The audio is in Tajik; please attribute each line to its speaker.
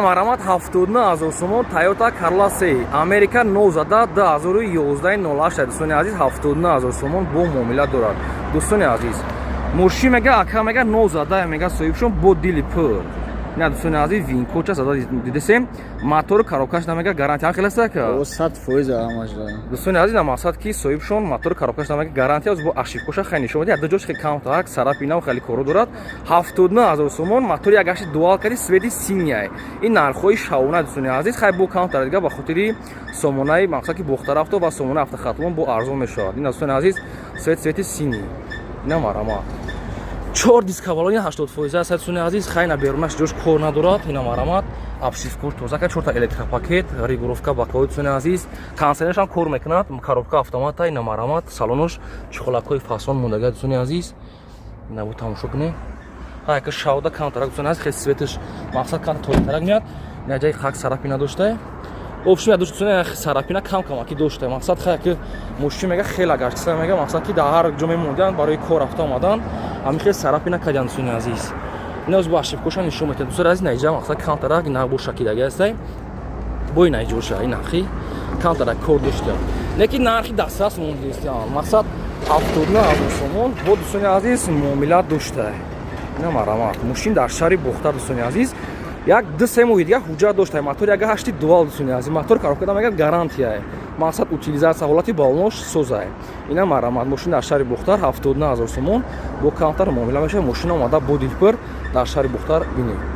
Speaker 1: Ина марамат, 79 000 сомон, Тойота Corolla се, Америка, 9 2011 08. Дӯстони азиз, 79 000 сомон бо муомила дорад. Дӯстони азиз, мошин мега, ака мега, 9 мега, соҳибшон бо дили пур. Ина, дӯстони азиз, винкоча зада дидесем, мотору коробкаш намега, гарантия ҳам хеласта, ака?
Speaker 2: О, 100% ҳамаш.
Speaker 1: Дӯстони азиз, на мақсад ки соҳибшон мотору коробкаш намега, гарантия. Бо ошибкоша хай нишон медиҳад, ду ҷош хеле камтарак сарапинам хеле коро дорад. 79 000 сомон, мотори як гашти дуал кади, цвети синяй. Ин нархҳои шавона, дӯстони азиз. Хай, бо камтар дига ба хотири сомонаи, мақсад ки Бохтарафто ва сомонаи Автохатлон бо арзон мешавад. Ин, дӯстони азиз, цвети синий. Ина марама, чор диска балони 80% аст, дӯстони азиз. Хай, на берунаш ҷош кор надорад. Ина марамат, обшивкош тоза ка, чорта электропакет, регулировка боковой. Дӯстони азиз, кондиционершам кор мекунад, коробка автомата. Ина марамат, салонош чехолакҳои фасон мондага, дӯстони азиз. Ина бо тамошо кунед. Ҳа, шавда камтарак, дӯстони азиз, хел цветаш, мақсад, камта торитарак меяд. Ина ҷаи хак сарапина дошта, общем, дӯстони, сарапина кам камаки дошта. Мақсад, хай, ки мошин мега, хела гаштиса мега, мақсад ки дар ҳар ҷо мемондиан барои кор рафта омадан, ҳамин хел сарапина кардиан, дӯстони азиз. Ина бо ошибкоша нишон метиҳад, дӯстони азиз. Наиҷа, мақсад, камтарак на бо шакидаги ҳастай, бои наиҷоша ин нархи камтарак кор дошта, лекин нархи дастрас мондистиан. Мақсад, 79 000 сомон бо, дӯстони азиз, муомила дошта. Ина марамат, мошин дар шаҳри Бохтар, дӯстони азиз. Як ду се моҳи дига ҳуҷҷат дошта. Мотор яга ҳашти дуал, дӯстони азиз, мотор коробкада мегӯяд, гарантия. Мақсад, утилизация ҳолати балонош созае. Ина марамат, мошин дар шаҳри Бохтар, 79 000 сомон, бо камтар муомила мешавад. Мошин омада бо дилпур дар шаҳри Бохтар бинед.